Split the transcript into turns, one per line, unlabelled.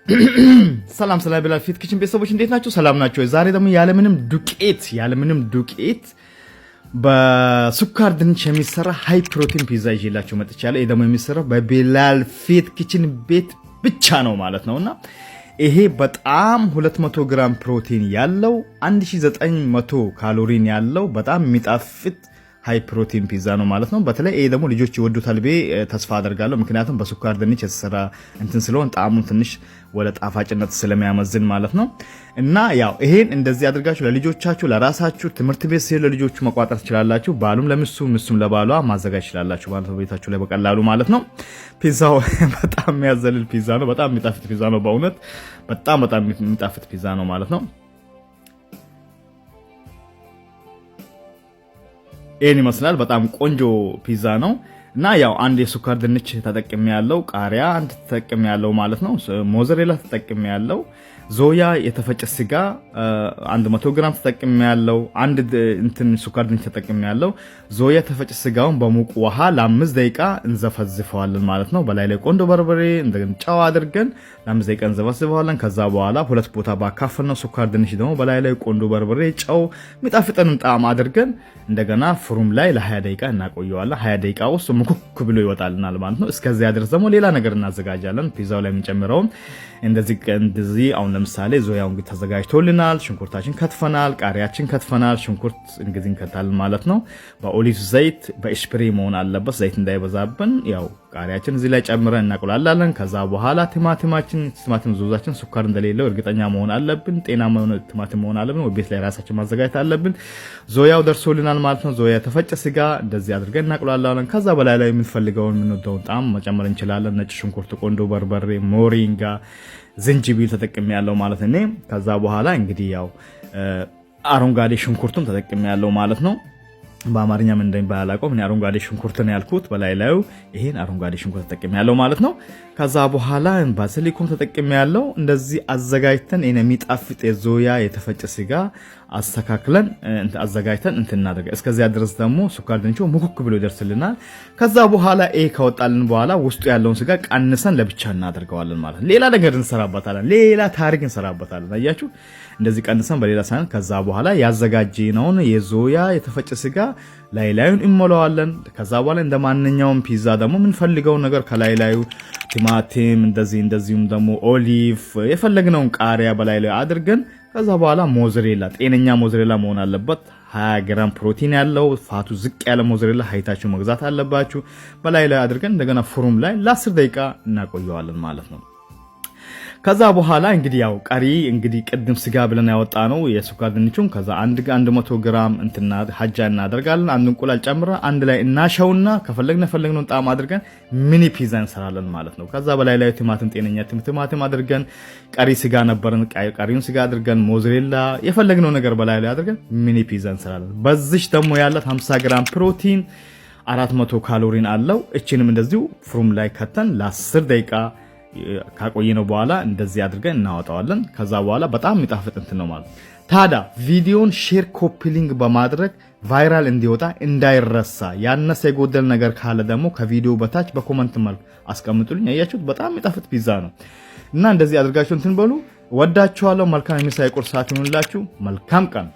ሰላም ሰላም ቢላል ፊት Kitchen ቤተሰቦች፣ እንዴት ናችሁ? ሰላም ናችሁ? ዛሬ ደግሞ ያለምንም ዱቄት በስኳር ድንች የሚሰራ high protein ፒዛ ይዤላችሁ መጥቻለሁ። ይሄ ደግሞ የሚሰራው በቢላል ፊት Kitchen ቤት ብቻ ነው ማለት ነው። እና ይሄ በጣም 200 ግራም ፕሮቲን ያለው፣ 1900 ካሎሪን ያለው፣ በጣም የሚጣፍጥ high protein ፒዛ ነው ማለት ነው። በተለይ ይሄ ደግሞ ልጆች ይወዱታል ብዬ ተስፋ አደርጋለሁ። ምክንያቱም በስኳር ድንች የተሰራ እንትን ስለሆን ጣዕሙን ትንሽ ወደ ጣፋጭነት ስለሚያመዝን ማለት ነው። እና ያው ይሄን እንደዚህ አድርጋችሁ ለልጆቻችሁ፣ ለራሳችሁ፣ ትምህርት ቤት ሲሄዱ ለልጆቹ መቋጠር ትችላላችሁ። ባሉም ለሚስቱ፣ ሚስቱም ለባሏ ማዘጋጀት ትችላላችሁ ማለት ነው። ቤታችሁ ላይ በቀላሉ ማለት ነው። ፒዛው በጣም የሚያዘልል ፒዛ ነው። በጣም የሚጣፍጥ ፒዛ ነው። በእውነት በጣም በጣም የሚጣፍጥ ፒዛ ነው ማለት ነው። ይህን ይመስላል። በጣም ቆንጆ ፒዛ ነው። እና ያው አንድ የስኳር ድንች ተጠቅሜ ያለው፣ ቃሪያ አንድ ተጠቅሜ ያለው ማለት ነው። ሞዘሬላ ተጠቅሜ ያለው፣ ዞያ የተፈጨ ስጋ 100 ግራም ተጠቅሜ ያለው፣ አንድ እንትን ስኳር ድንች ተጠቅሜ ያለው። ዞያ የተፈጨ ስጋውን በሙቅ ውሃ ለ5 ደቂቃ እንዘፈዝፈዋለን ማለት ነው። በላይ ላይ ቆንዶ በርበሬ፣ እንደገና ጨው አድርገን ለ5 ደቂቃ እንዘፈዝፈዋለን። ከዛ በኋላ ሁለት ቦታ ባካፈልነው ስኳር ድንች ደግሞ በላይ ላይ ቆንዶ በርበሬ፣ ጨው፣ የሚጣፍጠንን ጣዕም አድርገን እንደገና ፍሩም ላይ ለ20 ደቂቃ እናቆየዋለን። 20 ደቂቃ ውስጥ ሙክክ ብሎ ይወጣልናል ማለት ነው። እስከዚያ ድረስ ደግሞ ሌላ ነገር እናዘጋጃለን። ፒዛው ላይ የምንጨምረውን እንደዚህ እንደዚህ። አሁን ለምሳሌ ዞያው እንግዲህ ተዘጋጅቶልናል። ሽንኩርታችን ከትፈናል፣ ቃሪያችን ከትፈናል። ሽንኩርት እንግዲህ እንከታለን ማለት ነው። በ olive ዘይት በ spray መሆን አለበት፣ ዘይት እንዳይበዛብን። ያው ቃሪያችን እዚህ ላይ ጨምረን እናቁላላለን። ከዛ በኋላ ቲማቲማችን፣ ቲማቲም ዙዛችን ስኳር እንደሌለው እርግጠኛ መሆን አለብን። ጤናማ የሆነ ቲማቲም መሆን አለብን። ቤት ላይ ራሳችን ማዘጋጀት አለብን። ዞያው ደርሶልናል ማለት ነው። ዞያ የተፈጨ ስጋ እንደዚህ አድርገን እናቁላላለን። ከዛ በላይ ላይ የምንፈልገውን፣ የምንወደውን ጣዕም መጨመር እንችላለን። ነጭ ሽንኩርት፣ ቆንዶ በርበሬ፣ ሞሪንጋ፣ ዝንጅቢል ተጠቅሜ ያለው ማለት እኔ። ከዛ በኋላ እንግዲህ ያው አረንጓዴ ሽንኩርቱም ተጠቅሜ ያለው ማለት ነው። በአማርኛ ምን እንደሚባል አላውቀውም። እኔ አረንጓዴ ሽንኩርት ነው ያልኩት። በላይ ላዩ ይሄን አረንጓዴ ሽንኩርት ተጠቅሜ ያለው ማለት ነው። ከዛ በኋላ ባሲሊኩም ተጠቅሜ ያለው። እንደዚህ አዘጋጅተን ይሄን የሚጣፍጥ የዞያ የተፈጨ ስጋ አስተካክለን አዘጋጅተን እንትን እናደርጋ። እስከዚያ ድረስ ደግሞ ስኳር ድንቹ ሙክክ ብሎ ይደርስልናል። ከዛ በኋላ ይሄ ከወጣልን በኋላ ውስጡ ያለውን ስጋ ቀንሰን ለብቻ እናደርገዋለን ማለት ነው። ሌላ ነገር እንሰራበታለን። ሌላ ታሪክ እንሰራበታለን። አያችሁ፣ እንደዚህ ቀንሰን በሌላ ሳህን ከዛ በኋላ ያዘጋጀነውን የዞያ የተፈጨ ስጋ ላይ ላዩን እንሞላዋለን። ከዛ በኋላ እንደ ማንኛውም ፒዛ ደግሞ የምንፈልገውን ነገር ከላይ ላዩ ቲማቲም እንደዚህ፣ እንደዚሁም ደግሞ olive፣ የፈለግነውን ቃሪያ በላይ ላይ አድርገን ከዛ በኋላ ሞዝሬላ፣ ጤነኛ ሞዝሬላ መሆን አለበት። 20 ግራም ፕሮቲን ያለው፣ fat ኡ ዝቅ ያለ ሞዝሬላ አይታችሁ መግዛት አለባችሁ። በላይ ላይ አድርገን እንደገና ፍሩም ላይ ለ10 ደቂቃ እናቆየዋለን ማለት ነው። ከዛ በኋላ እንግዲህ ያው ቀሪ እንግዲህ ቅድም ስጋ ብለን ያወጣነው የስኳር ድንቹን ከዛ አንድ 100 ግራም እንትና ሀጃ እናደርጋለን። አንድ እንቁላል ጨምረን አንድ ላይ እናሸውና ከፈለግነ ፈለግነውን ጣዕም አድርገን mini ፒዛ እንሰራለን ማለት ነው። ከዛ በላይ ላይ ቲማቲም፣ ጤነኛ ቲማቲም አድርገን፣ ቀሪ ስጋ ነበረን፣ ቀሪውን ስጋ አድርገን፣ ሞዝሬላ፣ የፈለግነው ነገር በላይ ላይ አድርገን mini ፒዛ እንሰራለን። በዚች ደግሞ ያላት 50 ግራም ፕሮቲን፣ 400 ካሎሪን አለው። እችንም እንደዚሁ ፍሩም ላይ ከተን ለ10 ደቂቃ ካቆየነው በኋላ እንደዚህ አድርገን እናወጣዋለን። ከዛ በኋላ በጣም የሚጣፍጥ እንትን ነው ማለት። ታዲያ ቪዲዮን share፣ copy link በማድረግ viral እንዲወጣ እንዳይረሳ። ያነሰ የጎደል ነገር ካለ ደግሞ ከቪዲዮ በታች በ comment መልክ አስቀምጡልኝ። ያያችሁት በጣም የሚጣፍጥ ፒዛ ነው እና እንደዚህ አድርጋችሁ እንትን በሉ። ወዳችኋለሁ። መልካም የምሳ፣ የቁርስ ሰዓት ይሁንላችሁ። መልካም ቀን።